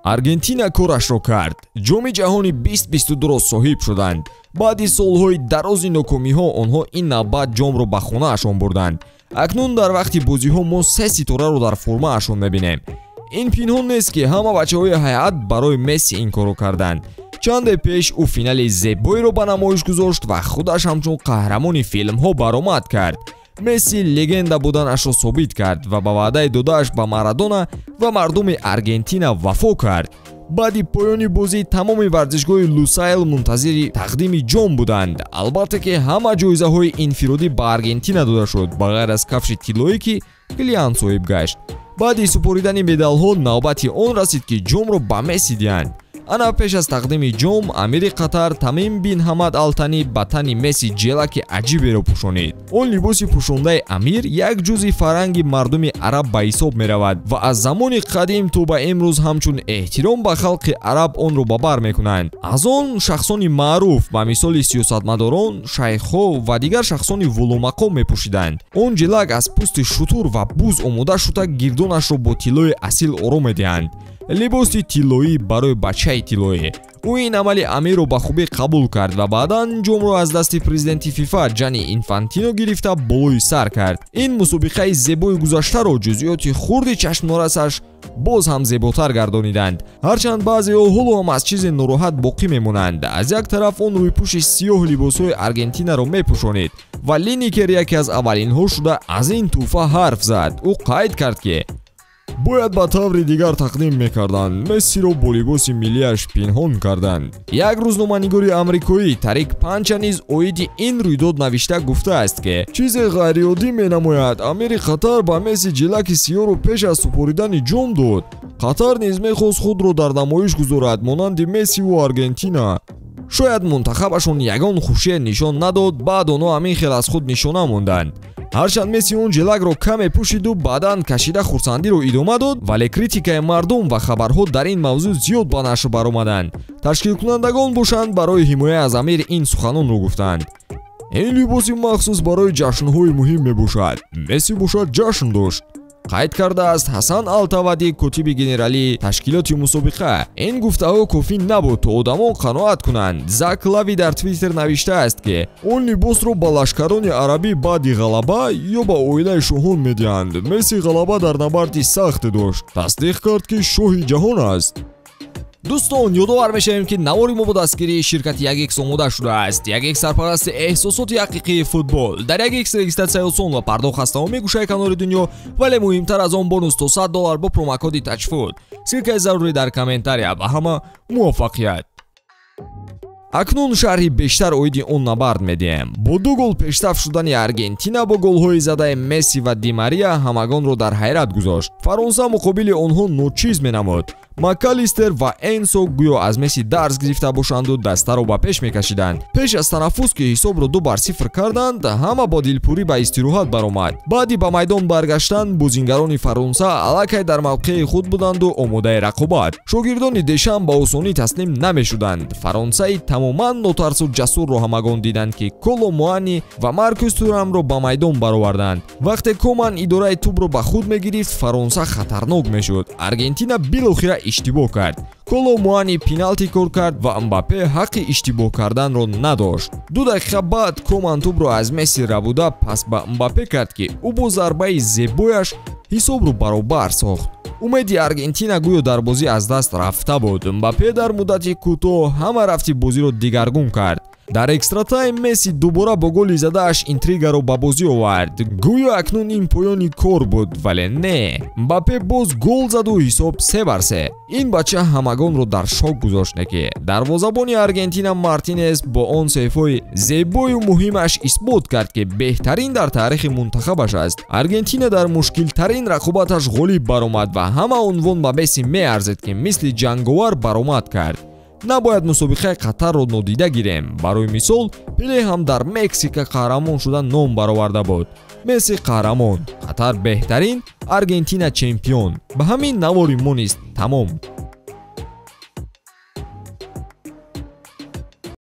Аргентина корашро кард. Ҷоми ҷаҳони 2022-ро соҳиб шуданд. Баъди солҳои дарози нокомиҳо онҳо ин навбат ҷомро ба хонаашон бурданд. Акнун дар вақти бозиҳо мо се ситораро дар формаашон мебинем. Ин пинҳон нест, ки ҳама бачаҳои ҳайат барои Месси ин корро карданд. Чанде пеш ӯ финали зебоеро ба намоиш гузошт ва худаш ҳамчун қаҳрамони филмҳо баромад кард. Месси легенда буданашро собит кард ва ба ваъдаи додааш ба Марадона ва мардуми Аргентина вафо кард. Баъди поёни бозӣ тамоми варзишгоҳи Лусайл мунтазири тақдими ҷом буданд. Албатта, ки ҳама ҷоизаҳои инфиродӣ ба Аргентина дода шуд, ба ғайр аз кафши тиллоӣ, ки Килиан соҳиб гашт. Баъди супоридани медалҳо навбати он расид, ки ҷомро ба Месси диҳанд. Ана пеш аз тақдими ҷом амири Қатар Тамим бин Ҳамад Алтани ба тани Месси ҷелаки аҷиберо пӯшонид. Он либоси пӯшондаи амир як ҷузъи фарҳанги мардуми араб ба ҳисоб меравад ва аз замони қадим то ба имрӯз ҳамчун эҳтиром ба халқи араб онро ба бар мекунанд. Аз он шахсони маъруф ба мисоли сиёсатмадорон, шайхҳо ва дигар шахсони воломақом мепӯшиданд. Он ҷелак аз пӯсти шутур ва буз омода шуда, гирдонашро бо тиллои асил оро медиҳанд. Либоси тиллоӣ барои бачаи тиллоӣ. Ӯ ин амали амирро ба хубӣ қабул кард ва баъдан ҷомро аз дасти президенти ФИФА Ҷани Инфантино гирифта болои сар кард. Ин мусобиқаи зебои гузаштаро ҷузъиёти хурди чашмнорасаш боз ҳам зеботар гардониданд. Ҳарчанд баъзеҳо ҳоло ҳам аз чизе нороҳат боқӣ мемонанд. Аз як тараф он рӯйпӯши сиёҳ либосҳои Аргентинаро мепӯшонид ва Линикер яке аз аввалинҳо шуда аз ин тӯҳфа ҳарф зад. Ӯ қайд кард, ки бояд ба таври дигар тақдим мекарданд. Мессиро бо либоси миллиаш пинҳон карданд. Як рӯзноманигори амрикоӣ Тарик Панча низ оиди ин рӯйдод навишта гуфтааст, ки чизе ғайриоддӣ менамояд. Амири Қатар ба Месси ҷилаки сиёҳро пеш аз супоридани ҷом дод. Қатар низ мехост худро дар намоиш гузорад, монанди Мессиву Аргентина. Шояд мунтахабашон ягон хушие нишон надод, баъд онҳо ҳамин хел аз худ нишона монданд. Ҳарчанд Месси он ҷелакро каме пӯшиду баъдан кашида хурсандиро идома дод, вале критикаи мардум ва хабарҳо дар ин мавзӯъ зиёд ба нашр баромаданд. Ташкилкунандагон бошанд барои ҳимоя аз амир ин суханонро гуфтанд. Ин либоси махсус барои ҷашнҳои муҳим мебошад. Месси бошад ҷашн дошт. Қайд кардааст Ҳасан Алтавади, котиби генералии ташкилоти мусобиқа. Ин гуфтаҳо кофӣ набуд, то одамон қаноат кунанд. Зак Лави дар Твиттер навиштааст, ки он либосро ба лашкарони арабӣ баъди ғалаба ё ба оилаи шоҳон медиҳанд. Месси ғалаба дар набарди сахте дошт. Тасдиқ кард, ки шоҳи ҷаҳон аст. Дӯстон, ёдовар мешавем, ки навори мо бо дастгирии ширкати 1x омода шудааст. 1x сарпарасти эҳсосоти ҳақиқии футбол. Дар 1x регистратсияи осон ва пардохт аз тамоми гӯшаи канори дунё, вале муҳимтар аз он бонус то $100 бо промокоди TAJFOOT. Ссылкаи зарурӣ дар комментария. Ба ҳама муваффақият. Акнун шарҳи бештар оиди он набард медиҳем. Бо ду гол пешсаф шудани Аргентина бо голҳои задаи Месси ва Ди Мария ҳамагонро дар ҳайрат гузошт. Фаронса муқобили онҳо ночиз менамуд. Макалистер ва Энсо гӯё аз Месси дарс гирифта бошанду дастаро ба пеш мекашиданд. Пеш аз танаффус, ки ҳисобро 2-0 карданд, ҳама бо дилпурӣ ба истироҳат баромад. Баъди ба майдон баргаштан бозингарони Фаронса аллакай дар мавқеи худ буданду омодаи рақобат. Шогирдони Дешам ба осонӣ таслим намешуданд. Фаронсаи тамоман нотарсу ҷасурро ҳамагон диданд, ки Коло Муани ва Маркус Турамро ба майдон бароварданд. Вақте Коман идораи тӯбро ба худ мегирифт, Фаронса хатарнок мешуд. Аргентина билохира иштибоҳ кард. Коло Муани пеналти кор кард ва Мбаппе ҳаққи иштибоҳ карданро надошт. 2 дақиқа баъд Коман тӯбро аз Месси рабуда пас ба Мбаппе кард, ки ӯ бо зарбаи зебояш ҳисобро баробар сохт. Умеди Аргентина гӯё дар бозӣ аз даст рафта буд. Мбаппе дар муддати кӯтоҳ ҳама рафти бозиро дигаргун кард. Дар экстратайм Месси дубора бо голи задааш интригаро ба бозӣ овард. Гӯё акнун ин поёни кор буд, вале не. Мбаппе боз гол заду ҳисоб 3-3. Ин бача ҳамагонро дар шок гузошт, ки дарвозабони Аргентина Мартинес бо он сейфҳои зебою муҳимаш исбот кард, ки беҳтарин дар таърихи мунтахабаш аст. Аргентина дар мушкилтарин рақобаташ ғолиб баромад ва ҳама унвон ба Месси меарзид, ки мисли ҷанговар баромад кард. Набояд мусобиқаи Қатарро нодида гирем. Барои мисол, Пеле ҳам дар Мексика қаҳрамон шуда ном бароварда буд. Месси қаҳрамон, Қатар беҳтарин, Аргентина чемпион. Ба ҳамин навори мо низ тамом.